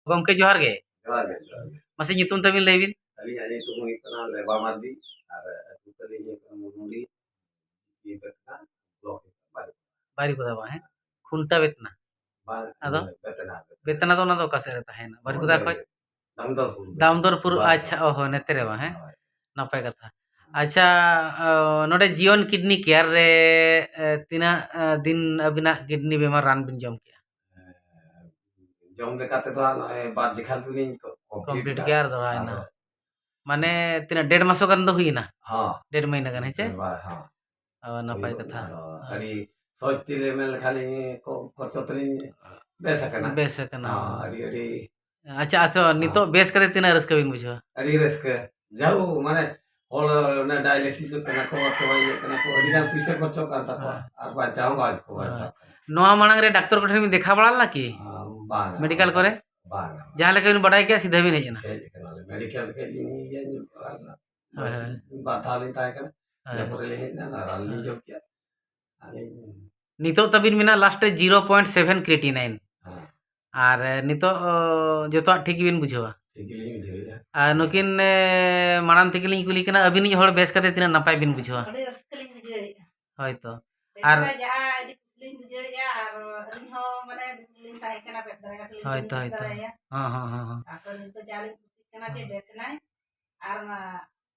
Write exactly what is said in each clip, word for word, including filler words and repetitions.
ᱜᱚᱢᱠᱮ, ᱡᱚᱦᱟᱨ ᱜᱮ᱾ ᱡᱚᱦᱟᱨ ᱜᱮ, ᱡᱚᱦᱟᱨ ᱜᱮ᱾ ᱢᱟᱥᱮ, ᱧᱩᱛᱩᱢ ᱛᱟᱵᱤᱱ ᱞᱟᱹᱭ ᱵᱤᱱ᱾ ᱟᱹᱞᱤᱧᱟᱜ ᱧᱩᱛᱩᱢ ᱦᱩᱭᱩᱜ ᱠᱟᱱᱟ ᱞᱮᱵᱟ ᱢᱟᱨᱰᱤ ᱟᱨ ᱟᱹᱛᱩ ᱛᱟᱹᱞᱤᱧ ᱦᱩᱭᱩᱜ ᱠᱟᱱᱟ ᱢᱩᱱᱰᱤ, ᱡᱤ ᱵᱮᱛᱱᱟ, ᱵᱞᱚᱠ ᱦᱩᱭᱩᱜ ᱠᱟᱱᱟ ᱵᱟᱨᱤᱯᱟᱫᱟ᱾ ᱵᱟᱨᱤᱯᱟᱫᱟ ᱵᱟᱝ, ᱦᱮᱸ? ᱠᱷᱩᱱᱴᱟ ᱵᱮᱛᱱᱟ᱾ ᱵᱟᱝ, ᱟᱫᱚ? ᱵᱮᱛᱱᱟ, ᱵᱮᱛᱱᱟ᱾ ᱵᱮᱛᱱᱟ ᱫᱚ ᱚᱱᱟ ᱫᱚ ᱚᱠᱟ ᱥᱮᱫ ᱨᱮ ᱛᱟᱦᱮᱸᱭᱮᱱᱟ? ᱵᱟᱨᱤᱯᱟᱫᱟ ᱚᱸᱰᱮ ᱠᱷᱚᱡ? ᱫᱟᱢᱫᱚᱨᱯᱩᱨ᱾ ᱫᱟᱢᱫᱚᱨᱯᱩᱨ, ᱵᱟᱝ, ᱟᱪᱪᱷᱟ, ᱵᱟᱝ᱾ ᱚ ᱦᱚᱸ, ᱱᱚᱛᱮ ᱨᱮ ᱵᱟᱝ, ᱦᱮᱸ? ᱦᱳᱭ᱾ ᱱᱟᱯᱟᱭ ᱠᱟᱛᱷᱟ᱾ ᱟᱪᱪᱷᱟ, ᱚ, ᱱᱚᱰᱮ ᱡᱤᱭᱚᱱ ᱠᱤᱰᱱᱤ ᱠᱮᱭᱟᱨ ᱨᱮ, ᱮ, ᱛᱤᱱᱟᱹᱜ, ᱮ, ᱫᱤᱱ ᱟᱹᱵᱤᱱᱟᱜ ᱠᱤᱰᱱᱤ ᱵᱮᱢᱟᱨ ᱨᱟᱱ ᱵᱤᱱ ᱡᱚᱢ ᱠᱮᱜᱼᱟ? ᱡᱚᱢ ᱞᱮᱠᱟ ᱛᱮᱫᱚ ᱦᱟᱸᱜ ᱱᱚᱜᱼᱚᱭ ᱵᱟᱨ ᱡᱮᱠᱷᱟ ᱫᱚᱞᱤᱧ ᱠᱚ-, complete complete ᱠᱟᱜᱼᱟ᱾ ᱜᱮ ᱟᱨ ᱫᱚᱦᱲᱟᱭᱮᱱᱟ᱾ ᱟᱫᱚ ᱢᱟᱱᱮ ᱛᱤᱱᱟᱹᱜ, ᱰᱮᱲ ᱢᱟᱥᱚ ᱜᱟᱱ ᱫᱚ ᱦᱩᱭᱮᱱᱟ? ᱦᱚᱸ᱾ ᱰᱮᱲ ᱢᱟᱹᱦᱤᱱᱟᱹ ᱜᱟᱱ, ᱦᱮᱸ ᱪᱮ? ᱰᱮᱲ ᱢᱟᱥ, ᱦᱚᱸ᱾ ᱚ, ᱱᱟᱯᱟᱭ ᱦᱩᱭᱩᱜ ᱠᱟᱛᱷᱟ᱾ ᱠᱟᱱᱟ᱾ ᱟᱫᱚ ᱦᱮᱸ᱾ ᱟᱹᱰᱤ ᱥᱚᱪ ᱛᱮ ᱞᱟᱹᱭ ᱢᱮᱱ ᱞᱮᱠᱷᱟᱱ ᱞᱤᱧ ᱠᱚ-, ᱠᱚᱪᱚ ᱛᱮᱞᱤᱧ ᱵᱮᱥ ᱟᱠᱟᱱᱟ᱾ ᱵᱮᱥ ᱟᱠᱟᱱᱟ᱾ ᱦᱚᱸ, ᱟᱹᱰᱤ, ᱟᱹᱰᱤ ᱟᱪᱪᱷᱟ, ᱟᱪᱪᱷᱟ, ᱦᱚᱸ᱾ ᱱᱤᱛᱚᱜ ᱵᱮᱥ ᱠᱟᱛᱮ ᱛᱤᱱᱟᱹᱜ ᱨᱟᱹᱥᱠᱟᱹ ᱵᱤᱱ ᱵᱩᱡᱷᱟᱹᱣᱟ? ᱟᱹᱰᱤ ᱨᱟᱹᱥᱠᱟᱹ᱾ ᱡᱟᱣ ᱢᱟᱱᱮ ᱦᱚᱲ ᱚᱱᱮ dialysis ᱠᱟᱱᱟ ᱠᱚ, ᱚᱠᱚᱭ ᱤᱭᱟᱹᱜ ᱠᱟᱱᱟ ᱠᱚ, ᱟᱹᱰᱤ ᱜᱟᱱ ᱯᱩᱭᱥᱟᱹ ᱠᱷᱚᱨᱪᱚᱜ ᱠᱟᱱ ᱛᱟᱠᱚᱣᱟ᱾ ᱦᱮᱸ᱾ ᱟᱨ ᱵᱟᱧᱪᱟᱣ ᱦᱚᱸ ᱵᱟᱝ ᱠᱚ ᱵᱟᱧᱪᱟᱣ ᱦᱮᱸ᱾ ᱠᱟᱱᱟ᱾ ᱱᱚᱣᱟ ᱢᱟᱲᱟᱝ ᱨᱮ ᱰᱟᱠᱛᱚᱨ ᱠᱚᱴᱷᱮᱱ ᱵᱤᱱ ᱫᱮᱠᱷᱟᱣ ᱵᱟᱲᱟ ᱞᱮᱱᱟ ᱠᱤ? ᱟᱸ, ᱵᱟᱝ, ᱢᱮᱰᱤᱠᱮᱞ ᱵᱟᱝ, ᱠᱚᱨᱮ? ᱵᱟᱝ, ᱵᱟᱝ᱾ ᱡᱟᱦᱟᱸ ᱞᱮᱠᱟ ᱵᱤᱱ ᱵᱟᱰᱟᱭ ᱠᱮᱜᱼᱟ, ᱥᱤᱫᱷᱟᱹ ᱵᱤᱱ ᱦᱮᱡ ᱮᱱᱟ? ᱦᱮᱡ ᱠᱟᱱᱟᱞᱮ᱾ ᱢᱮᱰᱤᱠᱮᱞ ᱨᱮᱜᱮ ᱞᱤᱧ ᱤᱭᱟᱹ ᱧᱚᱜ ᱠᱟᱱᱟ᱾ ᱦᱳᱭ, ᱵᱟᱥ ᱦᱳᱭ᱾ ᱵᱟᱨ ᱫᱷᱟᱣ ᱞᱤᱧ ᱛᱟᱦᱮᱸ ᱠᱟᱱᱟ᱾ ᱦᱳᱭ, ᱤᱱᱟᱹ ᱦᱳᱭ᱾ ᱯᱚᱨᱮ ᱞᱤᱧ ᱦᱮᱡ ᱮᱱᱟ, ᱨᱟᱱ ᱞᱤᱧ ᱦᱳᱭ᱾ ᱡᱚᱢ ᱠᱮᱜᱼᱟ᱾ ᱟᱹᱞᱤᱧ ᱱᱤᱛᱚᱜ ᱛᱟᱹᱵᱤᱱ ᱢᱮᱱᱟᱜᱼᱟ last ᱨᱮ zero point seven creatinine᱾ ᱦᱮᱸ᱾ ᱟᱨ, ᱮ, ᱱᱤᱛᱚᱜ, ᱚ, ᱡᱚᱛᱚᱣᱟᱜ ᱴᱷᱤᱠ ᱜᱮᱵᱤᱱ ᱵᱩᱡᱷᱟᱹᱣᱟ? ᱴᱷᱤᱠ ᱜᱮᱞᱤᱧ ᱵᱩᱡᱷᱟᱹᱣᱮᱫᱼᱟ᱾ ᱟᱨ ᱱᱩᱠᱤᱱ, ᱮ, ᱢᱟᱲᱟᱝ ᱛᱮᱜᱮ ᱞᱤᱧ ᱠᱩᱞᱤ ᱠᱟᱱᱟ, ᱟᱹᱵᱤᱱᱤᱡ ᱦᱚᱲ ᱵᱮᱥ ᱠᱟᱛᱮ ᱛᱤᱱᱟᱹᱜ ᱱᱟᱯᱟᱭ ᱵᱤᱱ ᱵᱩᱡᱷᱟᱹᱣᱟ? ᱟᱹᱰᱤ ᱨᱟᱹᱥᱠᱟᱹ ᱞᱤᱧ ᱵᱩᱡᱷᱟᱹᱣᱮᱫᱼᱟ᱾ ᱦᱳᱭ ᱛᱚ᱾ ᱵᱮᱥ ᱟᱨ ᱵᱟᱲᱟ ᱡᱟᱦᱟᱸ ᱟᱹᱰᱤ ᱠᱩᱥᱤ ᱞᱤᱧ ᱵᱩᱡᱷᱟᱹᱣᱮᱫᱼᱟ, ᱟᱨ ᱟᱹᱞᱤᱧ ᱦᱚᱸ ᱢᱟᱱᱮ ᱫᱩᱠ ᱞᱤᱧ ᱛᱟᱦᱮᱸ ᱠᱟᱱᱟ, ᱵᱮᱥ ᱫᱷᱟᱨᱟ ᱜᱮ ᱦᱳᱭ ᱛᱚ, ᱦᱳᱭ ᱛᱚ᱾ ᱦᱚᱸ, ᱦᱚᱸ, ᱦᱚᱸ, ᱦᱚᱸ᱾ ᱛᱟᱨᱯᱚᱨ ᱱᱤᱛᱚᱜ ᱡᱟ ᱞᱤᱧ ᱠᱩᱥᱤᱜ ᱠᱟᱱᱟ ᱡᱮ ᱦᱚᱸ᱾ ᱵᱮᱥ ᱮᱱᱟᱭ᱾ ᱟᱨ ᱢᱟ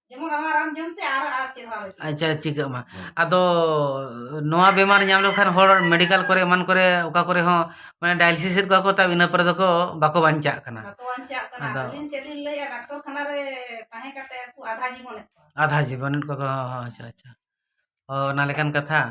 ᱡᱮᱢᱚᱱ ᱟᱢᱟᱜ ᱨᱟᱱ ᱡᱚᱢ ᱛᱮ ᱟᱨ, ᱟᱨ ᱪᱮᱫ ᱦᱚᱸ ᱟᱞᱚ ᱪᱤᱠᱟᱹᱜ᱾ ᱟᱪᱪᱷᱟ, ᱪᱤᱠᱟᱹᱜ ᱢᱟ᱾ ᱦᱮᱸ᱾ ᱟᱫᱚ ᱱᱚᱣᱟ ᱵᱮᱢᱟᱨ ᱧᱟᱢ ᱞᱮᱠᱚ ᱠᱷᱟᱱ ᱦᱚᱲ ᱢᱮᱰᱤᱠᱮᱞ ᱠᱚᱨᱮ ᱮᱢᱟᱱ ᱠᱚᱨᱮ ᱚᱠᱟ ᱠᱚᱨᱮ ᱦᱚᱸ ᱢᱟᱱᱮ dialysis ᱮᱫ ᱠᱚᱣᱟ ᱠᱚ, ᱛᱟᱵ ᱤᱱᱟᱹ ᱯᱚᱨᱮ ᱫᱚᱠᱚ ᱵᱟᱠᱚ ᱵᱟᱧᱪᱟᱜ ᱠᱟᱱᱟ᱾ ᱵᱟᱠᱚ ᱵᱟᱧᱪᱟᱜ ᱠᱟᱱᱟ᱾ ᱟᱫᱚ ᱟᱹᱞᱤᱧ ᱪᱮᱫ ᱞᱤᱧ ᱞᱟᱹᱭᱟ, ᱰᱟᱠᱛᱚᱨ ᱠᱷᱟᱱᱟ ᱨᱮ ᱛᱟᱦᱮᱸ ᱠᱟᱛᱮ ᱩᱱᱠᱩ ᱟᱫᱷᱟ ᱡᱤᱵᱚᱱᱮᱫ ᱠᱚᱣᱟ᱾ ᱟᱫᱷᱟ ᱡᱤᱵᱚᱱᱮᱫ ᱠᱚ, ᱦᱚᱸ, ᱦᱚᱸ, ᱟᱪᱪᱷᱟ, ᱟᱪᱪᱷᱟ᱾ ᱚ, ᱚᱱᱟ ᱞᱮᱠᱟᱱ ᱠᱟᱛᱷᱟ᱾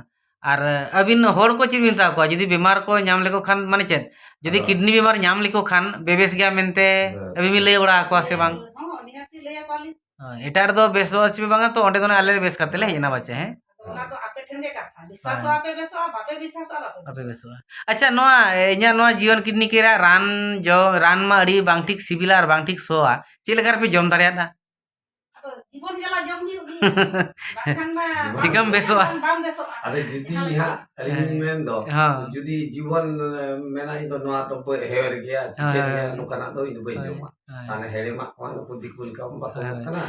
ᱟᱨ ᱟᱹᱵᱤᱱ ᱦᱚᱲ ᱠᱚ ᱪᱮᱫ ᱵᱤᱱ ᱢᱮᱛᱟ ᱠᱚᱣᱟ? ᱡᱩᱫᱤ ᱵᱮᱢᱟᱨ ᱠᱚ ᱧᱟᱢ ᱞᱮᱠᱚ ᱠᱷᱟᱱ, ᱢᱟᱱᱮ ᱪᱮᱫ? ᱡᱩᱫᱤ ᱟᱫᱚ ᱠᱤᱰᱱᱤ ᱵᱮᱢᱟᱨ ᱧᱟᱢ ᱞᱮᱠᱚ ᱠᱷᱟᱱ, ᱵᱮᱵᱮᱥ ᱜᱮᱭᱟ ᱢᱮᱱᱛᱮ ᱵᱮᱥ᱾ ᱟᱹᱵᱤᱱ ᱵᱤᱱ ᱞᱟᱹᱭ ᱵᱟᱲᱟ ᱟᱠᱚᱣᱟ ᱥᱮ ᱵᱟᱝ? ᱦᱚᱸ, ᱱᱤᱦᱟᱹᱛ ᱞᱤᱧ ᱞᱟᱹᱭ ᱟᱠᱚᱣᱟᱞᱤᱧ᱾ ᱦᱳᱭ, ᱮᱴᱟᱜ ᱨᱮᱫᱚ ᱵᱮᱥᱚᱜᱼᱟ ᱪᱮ ᱵᱟᱝᱟ, ᱛᱚ ᱚᱸᱰᱮ ᱫᱚ ᱱᱟᱜ ᱟᱞᱮ ᱞᱮ ᱵᱮᱥ ᱠᱟᱛᱮ ᱞᱮ ᱦᱮᱡ ᱮᱱᱟ ᱵᱟᱪᱮ, ᱦᱮᱸ? ᱟᱫᱚ ᱚᱱᱟ ᱫᱚ ᱟᱯᱮ ᱴᱷᱮᱱ ᱜᱮ ᱠᱟᱛᱷᱟ, ᱵᱤᱥᱣᱟᱥᱚᱜᱼᱟ ᱦᱮᱸ᱾ ᱯᱮ ᱵᱮᱥᱚᱜᱼᱟ, ᱵᱟᱯᱮ ᱵᱤᱥᱣᱟᱥᱚᱜᱼᱟ, ᱵᱟᱯᱮ ᱵᱟᱯᱮ ᱵᱮᱥᱚᱜᱼᱟ᱾ ᱵᱮᱥᱚᱜᱼᱟ᱾ ᱟᱪᱪᱷᱟ, ᱱᱚᱣᱟ, ᱮ, ᱤᱧᱟᱹᱜ ᱱᱚᱣᱟ ᱡᱤᱭᱚᱱ ᱠᱤᱰᱱᱤ ᱠᱮᱭᱟᱨ ᱨᱮᱭᱟᱜ ᱨᱟᱱ ᱡᱚ-, ᱨᱟᱱ ᱢᱟ ᱟᱹᱰᱤ ᱵᱟᱝ ᱴᱷᱤᱠ ᱥᱤᱵᱤᱞᱟ ᱟᱨ ᱵᱟᱝ ᱴᱷᱤᱠ ᱥᱚᱣᱟ, ᱪᱮᱫ ᱞᱮᱠᱟ ᱨᱮᱯᱮ ᱡᱚᱢ ᱫᱟᱲᱮᱭᱟᱫᱟ? ᱟᱫᱚ ᱡᱤᱵᱚᱱ ᱧᱮᱞᱟ ᱡᱚᱢ ᱦᱩᱭᱩᱜ ᱜᱮᱭᱟ᱾ ᱵᱟᱠᱷᱟᱱ ᱢᱟ ᱪᱤᱠᱟᱹᱢ ᱵᱟᱢ ᱵᱮᱥᱚᱜᱼᱟ? ᱵᱟᱢ ᱵᱮᱥᱚᱜᱼᱟ᱾ ᱟᱫᱚ ᱡᱩᱫᱤ ᱡᱟᱦᱟᱸ ᱞᱮᱠᱟ ᱦᱟᱸᱜ ᱟᱹᱞᱤᱧ ᱞᱤᱧ ᱦᱮᱸ᱾ ᱢᱮᱱ ᱫᱚ, ᱦᱚᱸ᱾ ᱡᱩᱫᱤ ᱡᱤᱵᱚᱱ, ᱮ, ᱢᱮᱱᱟ ᱤᱧ ᱫᱚ ᱱᱚᱣᱟ ᱫᱚ ᱵᱟᱹᱧ ᱦᱮᱣᱮᱨ ᱜᱮᱭᱟ, ᱦᱳᱭ, ᱪᱤᱠᱟᱹᱧ ᱦᱳᱭ, ᱜᱮᱭᱟ, ᱦᱳᱭ᱾ ᱱᱚᱝᱠᱟᱱᱟᱜ ᱫᱚ ᱤᱧ ᱫᱚ ᱵᱟᱹᱧ ᱦᱳᱭ, ᱡᱚᱢᱟ᱾ ᱦᱳᱭ᱾ ᱛᱟᱦᱞᱮ ᱦᱮᱲᱮᱢᱟᱜ ᱠᱚᱦᱚᱸ ᱱᱩᱠᱩ ᱫᱤᱠᱩ ᱞᱮᱠᱟ ᱵᱟᱠᱚ ᱦᱳᱭ, ᱮᱢᱚᱜ ᱦᱳᱭ᱾ ᱠᱟᱱᱟ᱾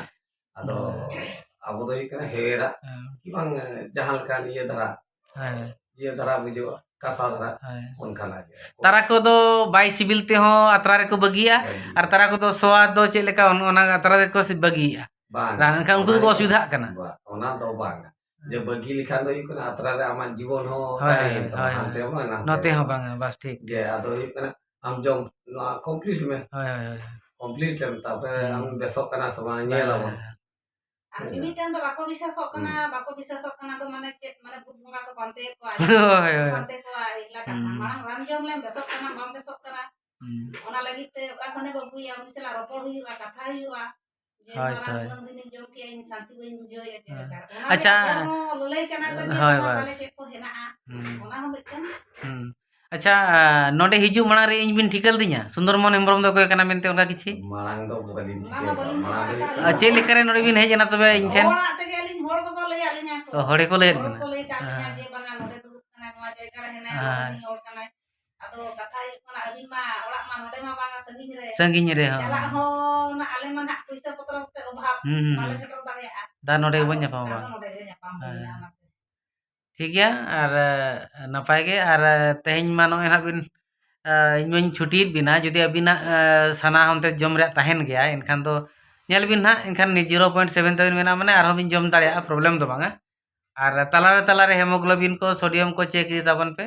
ᱟᱫᱚ ᱦᱳᱭ᱾ ᱟᱵᱚ ᱫᱚ ᱦᱩᱭᱩᱜ ᱠᱟᱱᱟ ᱦᱮᱣᱮᱨᱟᱜ, ᱦᱳᱭ᱾ ᱠᱤ ᱵᱟᱝ, ᱮ, ᱡᱟᱦᱟᱸ ᱞᱮᱠᱟᱱ ᱤᱭᱟᱹ ᱫᱷᱟᱨᱟ, ᱦᱳᱭ᱾ ᱤᱭᱟᱹ ᱫᱷᱟᱨᱟ ᱵᱩᱡᱷᱟᱹᱜᱼᱟ, ᱠᱟᱥᱟ ᱫᱷᱟᱨᱟ, ᱦᱳᱭ᱾ ᱚᱱᱠᱟᱱᱟᱜ ᱜᱮ᱾ ᱛᱟᱨᱟ ᱠᱚᱫᱚ ᱵᱟᱭ ᱥᱤᱵᱤᱞ ᱛᱮᱦᱚᱸ ᱟᱛᱨᱟ ᱨᱮᱠᱚ ᱵᱟᱹᱜᱤᱭᱟ, ᱵᱟᱹᱜᱤᱭᱟ᱾ ᱟᱨ ᱛᱟᱨᱟ ᱠᱚᱫᱚ ᱥᱚᱣᱟ ᱫᱚ ᱪᱮᱫ ᱞᱮᱠᱟ, ᱚᱱ-, ᱚᱱᱟ ᱟᱛᱨᱟ ᱨᱮᱠᱚ ᱥᱤ-, ᱵᱟᱹᱜᱤᱭᱟ᱾ ᱵᱟᱝ, ᱨᱟᱱ ᱮᱱᱠᱷᱟᱱ ᱩᱱᱠᱩ ᱚᱱᱟ ᱫᱚᱠᱚ ᱫᱚ ᱚᱥᱩᱵᱤᱫᱷᱟᱜ ᱠᱟᱱᱟ᱾ ᱵᱟ-, ᱚᱱᱟ ᱫᱚ ᱵᱟᱝᱟ᱾ ᱡᱮ ᱵᱟᱹᱜᱤ ᱞᱮᱠᱷᱟᱱ ᱫᱚ ᱦᱩᱭᱩᱜ ᱠᱟᱱᱟ ᱟᱛᱨᱟ ᱨᱮ ᱟᱢᱟᱜ ᱡᱤᱵᱚᱱ ᱦᱚᱸ ᱦᱳᱭ, ᱛᱟᱦᱮᱸᱭᱮᱱ ᱦᱳᱭ, ᱛᱟᱢᱟ, ᱦᱳᱭ, ᱦᱟᱱᱛᱮ ᱦᱳᱭ᱾ ᱦᱚᱸ ᱵᱟᱝ, ᱱᱟᱛᱮ ᱱᱚᱛᱮ ᱦᱚᱸ ᱦᱚᱸ ᱵᱟᱝ᱾ ᱵᱟᱝᱟ, ᱵᱟᱥ ᱴᱷᱤᱠ, ᱡᱮ ᱴᱷᱤᱠ᱾ ᱟᱫᱚ ᱦᱩᱭᱩᱜ ᱠᱟᱱᱟ ᱟᱢ ᱡᱚᱢ ᱱᱚᱣᱟ complete ᱢᱮ᱾ ᱦᱳᱭ, ᱦᱳᱭ, ᱦᱳᱭ᱾ Complete ᱮᱢ, ᱛᱟᱯᱚᱨᱮ ᱦᱩᱸ᱾ ᱟᱢ ᱵᱮᱥᱚᱜ ᱠᱟᱱᱟ ᱥᱮ ᱵᱟᱝ, ᱦᱳᱭ, ᱧᱮᱞ ᱦᱳᱭ, ᱟᱵᱚᱱ᱾ ᱦᱳᱭ᱾ ᱟᱨ ᱦᱮᱸ᱾ ᱢᱤᱢᱤᱫᱴᱟᱝ ᱫᱚ ᱵᱟᱠᱚ ᱵᱤᱥᱥᱟᱥᱚᱜ ᱠᱟᱱᱟ, ᱦᱩᱸ᱾ ᱵᱟᱠᱚ ᱵᱤᱥᱥᱟᱥᱚᱜ ᱠᱟᱱᱟ ᱫᱚ ᱢᱟᱱᱮ ᱪᱮᱫ, ᱢᱟᱱᱮ ᱵᱷᱩᱛ ᱵᱚᱸᱜᱟ ᱠᱚ ᱯᱟᱱᱛᱮᱭᱮᱫ ᱠᱚᱣᱟ᱾ ᱦᱳᱭ, ᱦᱳᱭ, ᱦᱳᱭ᱾ ᱯᱟᱱᱛᱮ ᱠᱚᱣᱟ, ᱮᱠᱞᱟ ᱠᱟᱛᱷᱟ᱾ ᱦᱩᱸ᱾ ᱢᱟᱲᱟᱝ ᱨᱟᱱ ᱡᱚᱢ ᱞᱮᱢ, ᱵᱮᱥᱚᱜ ᱠᱟᱱᱟᱢ, ᱵᱟᱢ ᱵᱮᱥᱚᱜ ᱠᱟᱱᱟ᱾ ᱦᱩᱸ᱾ ᱚᱱᱟ ᱞᱟᱹᱜᱤᱫ ᱛᱮ ᱚᱠᱟ ᱠᱷᱚᱱᱮᱢ ᱟᱹᱜᱩᱭᱟ, ᱩᱱᱤ ᱥᱟᱞᱟᱜ ᱨᱚᱯᱚᱲ ᱦᱩᱭᱩᱜᱼᱟ, ᱠᱟᱛᱷᱟ ᱦᱩᱭᱩᱜᱼᱟ᱾ ᱡᱮ ᱦᱳᱭ ᱢᱟᱲᱟᱝ ᱛᱚ᱾ ᱩᱱᱟᱹᱜ ᱫᱤᱱᱤᱧ ᱡᱚᱢ ᱠᱮᱜᱼᱟ, ᱤᱧ ᱥᱟᱱᱛᱤ ᱵᱟᱹᱧ ᱵᱩᱡᱷᱟᱹᱣᱮᱫᱼᱟ, ᱪᱮᱫ ᱦᱮᱸ᱾ ᱞᱮᱠᱟ? ᱚᱱᱟ ᱟᱪᱪᱷᱟ᱾ ᱞᱟᱹᱜᱤᱫ ᱦᱚᱲ ᱦᱚᱸ ᱞᱟᱹᱞᱟᱹᱭ ᱠᱟᱱᱟ ᱠᱚ ᱡᱮ ᱦᱳᱭ, ᱵᱟᱵᱟ ᱦᱳᱭ᱾ ᱛᱟᱦᱞᱮ ᱪᱮᱫ ᱠᱚ ᱦᱮᱱᱟᱜᱼᱟ? ᱦᱩᱸ᱾ ᱚᱱᱟ ᱦᱚᱸ ᱢᱤᱫᱴᱟᱝ ᱟᱪᱪᱷᱟ, ᱱᱚᱰᱮ ᱦᱤᱡᱩᱜ ᱢᱟᱲᱟᱝ ᱨᱮ ᱤᱧ ᱵᱤᱱ ᱴᱷᱤᱠᱟᱹ ᱞᱮᱫᱤᱧᱟ? ᱥᱩᱱᱫᱚᱨ ᱢᱳᱦᱚᱱ ᱦᱮᱢᱵᱨᱚᱢ ᱫᱚ ᱚᱠᱚᱭ ᱠᱟᱱᱟ ᱢᱮᱱᱛᱮ ᱚᱱᱠᱟ ᱠᱤᱪᱷᱤ? ᱢᱟᱲᱟᱝ ᱫᱚ ᱵᱟᱹᱞᱤᱧ ᱚᱱᱟ ᱢᱟ ᱴᱷᱤᱠᱟᱹ ᱵᱟᱹᱞᱤᱧ ᱞᱮᱫᱟ᱾ ᱴᱷᱤᱠᱟᱹ ᱢᱟᱲᱟᱝ ᱫᱚ ᱟᱠᱟᱫ ᱦᱩᱭᱩᱜ ᱞᱤᱧᱟ᱾ ᱟᱨ ᱠᱟᱱᱟ᱾ ᱪᱮᱫ ᱞᱮᱠᱟᱨᱮ ᱱᱚᱰᱮ ᱵᱤᱱ ᱦᱮᱡ ᱮᱱᱟ ᱛᱚᱵᱮ ᱤᱧ ᱴᱷᱮᱱ? ᱦᱚᱲᱟᱜ ᱛᱮᱜᱮ ᱟᱹᱞᱤᱧ ᱦᱚᱲ ᱠᱚᱠᱚ ᱞᱟᱹᱭᱟᱫ ᱞᱤᱧᱟ ᱠᱚ᱾ ᱚ, ᱦᱚᱲ ᱜᱮᱠᱚ ᱞᱟᱹᱭᱟᱫ ᱦᱚᱲ ᱵᱤᱱᱟ? ᱠᱚ ᱞᱟᱹᱭ ᱟᱠᱟᱫ ᱞᱤᱧᱟ ᱦᱮᱸ᱾ ᱡᱮ ᱵᱟᱝᱟ ᱱᱚᱰᱮ ᱫᱩᱲᱩᱵ ᱠᱟᱱᱟᱭ, ᱱᱚᱣᱟ ᱡᱟᱭᱜᱟ ᱨᱮ ᱦᱮᱱᱟᱭᱟ, ᱦᱮᱸ᱾ ᱱᱚᱰᱮ ᱨᱤᱱ ᱦᱚᱲ ᱠᱟᱱᱟᱭ᱾ ᱟᱫᱚ ᱠᱟᱛᱷᱟ ᱦᱩᱭᱩᱜ ᱠᱟᱱᱟ, ᱟᱹᱞᱤᱧ ᱢᱟ ᱚᱲᱟᱜ ᱢᱟ ᱱᱚᱰᱮ ᱢᱟ ᱵᱟᱝᱟ, ᱥᱟᱺᱜᱤᱧ ᱨᱮ᱾ ᱥᱟᱺᱜᱤᱧ ᱨᱮ, ᱦᱚᱸ᱾ ᱪᱟᱞᱟᱜ ᱦᱚᱸ ᱱᱟ-, ᱟᱞᱮ ᱢᱟ ᱱᱟᱦᱟᱜ ᱯᱩᱭᱥᱟᱹ ᱯᱚᱛᱨᱚ ᱠᱚᱛᱮ ᱚᱵᱷᱟᱵᱽ, ᱦᱩᱸ, ᱦᱩᱸ, ᱵᱟᱞᱮ ᱦᱩᱸ᱾ ᱥᱮᱴᱮᱨ ᱫᱟᱲᱮᱭᱟᱜᱼᱟ᱾ ᱫᱟ ᱱᱚᱰᱮ ᱟᱫᱚ, ᱜᱮᱵᱚᱱ ᱧᱟᱯᱟᱢᱟ ᱟᱫᱚ ᱵᱟᱝ? ᱱᱚᱰᱮ ᱜᱮ ᱧᱟᱯᱟᱢ ᱦᱩᱭᱱᱟ ᱦᱮᱸ᱾ ᱚᱱᱟᱛᱮ᱾ ᱴᱷᱤᱠ ᱜᱮᱭᱟ, ᱟᱨ, ᱮ, ᱱᱟᱯᱟᱭ ᱜᱮ, ᱟᱨ, ᱮ, ᱛᱮᱦᱮᱧ ᱢᱟ ᱱᱚᱜᱼᱚᱭ ᱱᱟᱦᱟᱜ ᱵᱤᱱ, ᱮ, ᱤᱧ ᱢᱟᱧ ᱪᱷᱩᱴᱤᱭᱮᱫ ᱵᱤᱱᱟ, ᱡᱩᱫᱤ ᱟᱹᱵᱤᱱᱟᱜ, ᱮ, ᱥᱟᱱᱟ ᱚᱱᱛᱮ ᱡᱚᱢ ᱨᱮᱭᱟᱜ ᱛᱟᱦᱮᱱ ᱜᱮᱭᱟ, ᱮᱱᱠᱷᱟᱱ ᱫᱚ ᱧᱮᱞ ᱵᱤᱱ ᱱᱟᱦᱟᱜ, ᱮᱱᱠᱷᱟᱱ ᱱᱤ-, zero point seven ᱛᱟᱹᱵᱤᱱ ᱢᱮᱱᱟᱜᱼᱟ, ᱢᱟᱱᱮ ᱟᱨᱦᱚᱸ ᱵᱤᱱ ᱡᱚᱢ ᱫᱟᱲᱮᱭᱟᱜᱼᱟ, problem ᱫᱚ ᱵᱟᱝᱟ᱾ ᱟᱨ ᱛᱟᱞᱟᱨᱮ, ᱛᱟᱞᱟᱨᱮ hemoglobin ᱠᱚ, sodium ᱠᱚ check ᱤᱫᱤ ᱛᱟᱵᱚᱱ ᱯᱮ᱾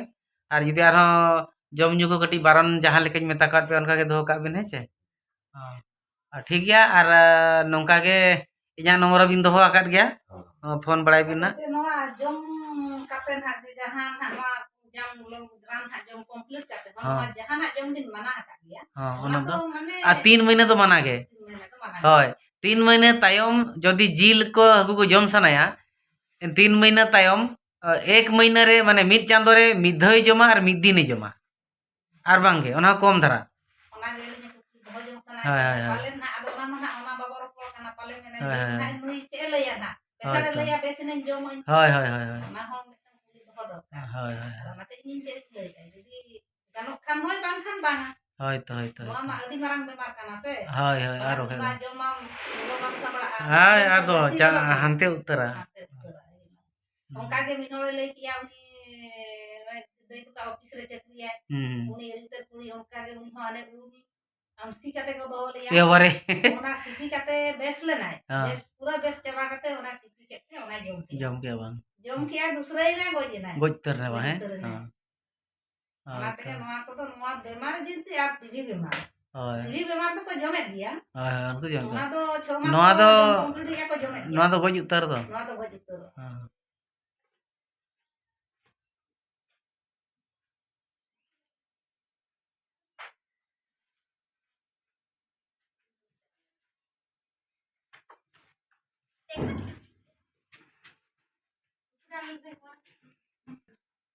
ᱟᱨ ᱡᱩᱫᱤ ᱟᱨᱦᱚᱸ ᱡᱚᱢ ᱧᱩ ᱠᱚ ᱠᱟᱹᱴᱤᱡ ᱵᱟᱨᱚᱱ ᱡᱟᱦᱟᱸ ᱞᱮᱠᱟᱧ ᱢᱮᱛᱟ ᱠᱟᱫ ᱯᱮ, ᱚᱱᱠᱟ ᱜᱮ ᱫᱚᱦᱚ ᱠᱟᱜ ᱵᱤᱱ, ᱦᱮᱸ ᱪᱮ? ᱦᱚᱸ᱾ ᱟᱨ ᱴᱷᱤᱠ ᱜᱮᱭᱟ, ᱟᱨ, ᱮ, ᱱᱚᱝᱠᱟ ᱜᱮ ᱤᱧᱟᱹᱜ ᱱᱚᱢᱵᱚᱨ ᱦᱚᱸᱵᱤᱱ ᱫᱚᱦᱚ ᱟᱠᱟᱫ ᱜᱮᱭᱟ᱾ ᱦᱚᱸ᱾ ᱦᱚᱸ, ᱯᱷᱳᱱ ᱵᱟᱲᱟᱭ ᱵᱤᱱ ᱟᱪᱪᱷᱟ, ᱱᱟᱜ᱾ ᱪᱮᱫ ᱱᱚᱣᱟ ᱡᱚᱢ ᱠᱟᱛᱮ ᱱᱟᱜ ᱡᱮ ᱡᱟᱦᱟᱸ ᱱᱟᱜ ᱱᱚᱣᱟ ᱡᱟᱝ ᱨᱟᱱ ᱦᱟᱸᱜ ᱡᱚᱢ complete ᱠᱟᱛᱮ ᱦᱚᱸ ᱦᱚᱸ᱾ ᱱᱚᱣᱟ ᱡᱟᱦᱟᱱᱟᱜ ᱡᱚᱢ ᱵᱤᱱ ᱢᱟᱱᱟ ᱟᱠᱟᱫ ᱜᱮᱭᱟ? ᱦᱚᱸ, ᱚᱱᱟ ᱚᱱᱟ ᱫᱚ, ᱫᱚ ᱢᱟᱱᱮ ᱟᱨ ᱛᱤᱱ ᱢᱟᱹᱦᱱᱟᱹ ᱫᱚ ᱢᱟᱱᱟ ᱜᱮ᱾ ᱛᱤᱱ ᱢᱟᱹᱦᱱᱟᱹ ᱫᱚ ᱢᱟᱱᱟ ᱜᱮ᱾ ᱦᱳᱭ, ᱛᱤᱱ ᱢᱟᱹᱦᱱᱟᱹ ᱛᱟᱭᱚᱢ ᱡᱩᱫᱤ ᱡᱤᱞ ᱠᱚ ᱦᱟᱹᱠᱩ ᱠᱚ ᱡᱚᱢ ᱥᱟᱱᱟᱭᱟ, ᱛᱤᱱ ᱢᱟᱹᱦᱱᱟᱹ ᱛᱟᱭᱚᱢ, ᱮᱠ ᱢᱟᱹᱦᱱᱟᱹ ᱨᱮ, ᱢᱟᱱᱮ ᱢᱤᱫ ᱪᱟᱸᱫᱳ ᱨᱮ ᱢᱤᱫ ᱫᱷᱟᱣᱮ ᱡᱚᱢᱟ ᱟᱨ ᱢᱤᱫ ᱫᱤᱱᱮ ᱡᱚᱢᱟ, ᱟᱨ ᱵᱟᱝᱜᱮ ᱚᱱᱟ ᱦᱚᱸ ᱠᱚᱢ ᱫᱷᱟᱨᱟ᱾ ᱚᱱᱟ ᱜᱮ ᱟᱹᱞᱤᱧ ᱦᱚᱸ ᱠᱩᱠᱞᱤ ᱫᱚᱦᱚ ᱡᱚᱝ ᱥᱟᱱᱟᱭᱮᱫ ᱦᱳᱭ, ᱞᱤᱧᱟ᱾ ᱦᱳᱭ, ᱦᱳᱭ᱾ ᱯᱟᱞᱮᱱ ᱱᱟᱦᱟᱜ ᱟᱫᱚ ᱚᱱᱟ ᱢᱟ ᱱᱟᱦᱟᱜ ᱚᱱᱟ ᱵᱟᱵᱚ ᱨᱚᱯᱚᱲ ᱠᱟᱱᱟ, ᱯᱟᱞᱮᱱ ᱢᱮᱱᱟ ᱦᱳᱭ, ᱡᱮ ᱦᱳᱭ, ᱱᱟᱦᱟᱜ ᱦᱳᱭ᱾ ᱱᱩᱭ ᱯᱮᱥᱮᱱᱴ ᱮ ᱦᱳᱭ ᱛᱚ᱾ ᱞᱟᱹᱭᱟ, "ᱵᱮᱥ ᱮᱱᱟᱹᱧ, ᱡᱚᱢᱟᱹᱧ", ᱦᱳᱭ, ᱦᱳᱭ, ᱦᱳᱭ, ᱦᱳᱭ᱾ ᱚᱱᱟ ᱦᱚᱸ ᱢᱤᱫᱴᱟᱝ ᱠᱩᱞᱤ ᱫᱚᱦᱚ ᱫᱚᱨᱠᱟᱨ᱾ ᱦᱳᱭ, ᱦᱳᱭ, ᱟᱨ ᱦᱳᱭ᱾ ᱚᱱᱟᱛᱮ ᱤᱧᱤᱧ ᱪᱮᱫ ᱤᱧ ᱞᱟᱹᱭᱮᱫᱼᱟ, ᱡᱩᱫᱤ ᱜᱟᱱᱚᱜ ᱠᱷᱟᱱ ᱦᱳᱭ, ᱵᱟᱝᱠᱷᱟᱱ ᱵᱟᱝᱟ᱾ ᱦᱳᱭ ᱛᱚ, ᱦᱳᱭ ᱛᱚ, ᱱᱚᱣᱟ ᱦᱳᱭ ᱢᱟ ᱛᱚ᱾ ᱟᱹᱰᱤ ᱢᱟᱨᱟᱝ ᱵᱮᱢᱟᱨ ᱠᱟᱱᱟ ᱥᱮ᱾ ᱦᱳᱭ, ᱦᱳᱭ, ᱚᱱᱟ ᱟᱨ ᱠᱤ ᱵᱟᱠᱷᱟᱡ ᱢᱟ ᱫᱚ᱾ ᱡᱚᱢᱟᱢ, ᱞᱚᱞᱚ ᱵᱟᱢ ᱥᱟᱢᱵᱲᱟᱜᱼᱟ, ᱦᱳᱭ, ᱡᱚᱢ ᱠᱷᱟᱱ ᱟᱫᱚ ᱡᱟᱹᱥᱛᱤ ᱪᱟ-, ᱜᱮ ᱞᱚᱞᱚ᱾ ᱦᱟᱱᱛᱮ ᱩᱛᱟᱹᱨᱟ᱾ ᱦᱟᱱᱛᱮ ᱩᱛᱟᱹᱨᱟ᱾ ᱦᱩᱸ᱾ ᱚᱱᱠᱟ ᱜᱮ ᱢᱤᱫ ᱦᱚᱲᱮ ᱞᱟᱹᱭ ᱠᱮᱜᱼᱟ, ᱩᱱᱤ ᱫᱟᱹᱭ ᱛᱟᱠᱚ ᱚᱯᱷᱤᱥ ᱨᱮ ᱪᱟᱹᱠᱨᱤᱭᱟᱭ᱾ ᱦᱩᱸ, ᱦᱩᱸ᱾ ᱩᱱᱤ ᱤᱨᱤᱞ ᱛᱟᱹᱨ ᱠᱩᱲᱤ ᱚᱱᱠᱟ ᱜᱮ, ᱩᱱᱤ ᱦᱚᱸ ᱦᱟᱱᱮ ᱩᱞ ᱟᱢᱥᱤ ᱠᱟᱛᱮ ᱠᱚ ᱫᱚᱦᱚ ᱞᱮᱭᱟ᱾ ᱮ ᱵᱟᱵᱟᱨᱮ᱾ ᱚᱱᱟ ᱥᱤᱯᱤ ᱠᱟᱛᱮ ᱵᱮᱥ ᱞᱮᱱᱟᱭ᱾ ᱦᱮᱸ᱾ ᱵᱮᱥ, ᱯᱩᱨᱟᱹ ᱵᱮᱥ ᱪᱟᱵᱟ ᱠᱟᱛᱮ ᱚᱱᱟ ᱥᱤᱯᱤ ᱠᱮᱫ ᱛᱮ ᱚᱱᱟᱭ ᱡᱚᱢ ᱠᱮᱫᱟ᱾ ᱡᱚᱢ ᱠᱮᱫᱟ ᱵᱟᱝ? ᱡᱚᱢ ᱠᱮᱫᱟ, ᱫᱩᱥᱨᱟᱹᱭᱮᱱᱟᱭ, ᱜᱚᱡ ᱮᱱᱟᱭ᱾ ᱜᱚᱡ ᱩᱛᱟᱹᱨ ᱮᱱᱟᱭ ᱵᱟᱝ, ᱜᱚᱡ ᱦᱮᱸ? ᱩᱛᱟᱹᱨ ᱮᱱᱟᱭ᱾ ᱦᱮᱸ᱾ ᱚᱱᱟ ᱦᱳᱭ ᱛᱮᱜᱮ ᱛᱚ᱾ ᱱᱚᱣᱟ ᱠᱚᱫᱚ, ᱱᱚᱣᱟ ᱵᱮᱢᱟᱨ ᱡᱤᱱᱛᱤ ᱟᱨ ᱴᱤᱵᱷᱤ ᱵᱮᱢᱟᱨ᱾ ᱦᱳᱭ᱾ ᱴᱤᱵᱷᱤ ᱵᱮᱢᱟᱨ ᱫᱚᱠᱚ ᱡᱚᱢᱮᱫ ᱜᱮᱭᱟ᱾ ᱦᱳᱭ, ᱦᱳᱭ, ᱩᱱᱠᱩ ᱡᱚᱢ ᱚᱱᱟ ᱠᱚ᱾ ᱫᱚ ᱪᱷᱚ ᱢᱟᱥ ᱱᱚᱣᱟ ᱯᱚᱨ ᱫᱚ, ᱡᱚᱢ complete ᱜᱮᱠᱚ ᱡᱚᱢᱮᱫ ᱜᱮᱭᱟ᱾ ᱱᱚᱣᱟ ᱫᱚ ᱜᱚᱡ ᱩᱛᱟᱹᱨ ᱫᱚ᱾ ᱱᱚᱣᱟ ᱫᱚ ᱜᱚᱡ ᱩᱛᱟᱹᱨᱚᱜᱼᱟ᱾ ᱦᱮᱸ᱾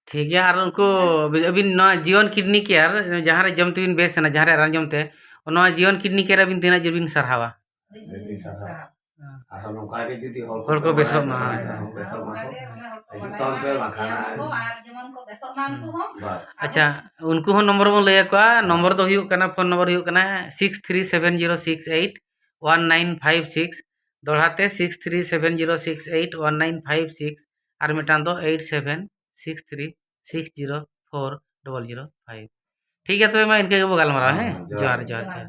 ᱴᱷᱤᱠ ᱜᱮᱭᱟ, ᱟᱨ ᱩᱱᱠᱩ ᱟᱹᱵᱤᱱ ᱱᱚᱣᱟ ᱡᱤᱭᱚᱱ ᱠᱤᱰᱱᱤ ᱠᱮᱭᱟᱨ ᱡᱟᱦᱟᱸ ᱨᱮ ᱡᱚᱢ ᱛᱮᱵᱤᱱ ᱵᱮᱥ ᱮᱱᱟ, ᱡᱟᱦᱟᱸ ᱨᱮ ᱨᱟᱱ ᱡᱚᱢ ᱛᱮ, ᱱᱚᱣᱟ ᱡᱤᱭᱚᱱ ᱠᱤᱰᱱᱤ ᱠᱮᱭᱟᱨ ᱟᱹᱵᱤᱱ ᱛᱤᱱᱟᱹᱜ ᱡᱳᱨ ᱵᱤᱱ ᱥᱟᱨᱦᱟᱣᱟ? ᱟᱹᱰᱤ ᱥᱟᱨᱦᱟᱣ᱾ ᱟᱨᱦᱚᱸ ᱱᱚᱝᱠᱟ ᱜᱮ ᱡᱩᱫᱤ ᱦᱚᱲ ᱠᱚ ᱦᱚᱲ ᱠᱚ ᱵᱮᱥᱚᱜ ᱢᱟ᱾ ᱵᱮᱥᱚᱜ ᱢᱟ ᱠᱚ᱾ ᱚᱱᱠᱟ ᱜᱮ ᱚᱱᱟ ᱦᱚᱲ ᱠᱚ ᱡᱚᱛᱚ ᱵᱟᱰᱟᱭ ᱦᱚᱲ ᱯᱮ ᱢᱟ, ᱵᱟᱠᱷᱟᱱ ᱧᱮᱞ ᱠᱚ ᱟᱨ ᱡᱮᱢᱚᱱ ᱠᱚ ᱵᱮᱥᱚᱜ ᱢᱟ ᱩᱱᱠᱩ ᱦᱚᱸ᱾ ᱵᱟᱥ᱾ ᱟᱪᱪᱷᱟ, ᱩᱱᱠᱩ ᱦᱚᱸ ᱱᱚᱢᱵᱚᱨ ᱵᱚᱱ ᱞᱟᱹᱭ ᱟᱠᱚᱣᱟ᱾ ᱱᱚᱢᱵᱚᱨ ᱫᱚ ᱦᱩᱭᱩᱜ ᱠᱟᱱᱟ, ᱯᱷᱳᱱ ᱱᱚᱢᱵᱚᱨ ᱦᱩᱭᱩᱜ ᱠᱟᱱᱟ six three seven zero six eight one nine five six, ᱫᱚᱦᱲᱟ ᱛᱮ six three seven zero six eight one nine five six, ᱟᱨ ᱢᱤᱫᱴᱟᱝ ᱫᱚ eight seven six three six zero four double zero five᱾ ᱴᱷᱤᱠ ᱜᱮᱭᱟ, ᱛᱚᱵᱮ ᱢᱟ ᱤᱱᱠᱟᱹ ᱜᱮᱵᱚ ᱜᱟᱞᱢᱟᱨᱟᱣᱟ, ᱦᱮᱸ? ᱦᱮᱸ, ᱡᱚᱦᱟᱨ, ᱡᱚᱦᱟᱨ, ᱡᱚᱦᱟᱨ, ᱡᱚᱦᱟᱨ᱾ ᱡᱚᱦᱟᱨ᱾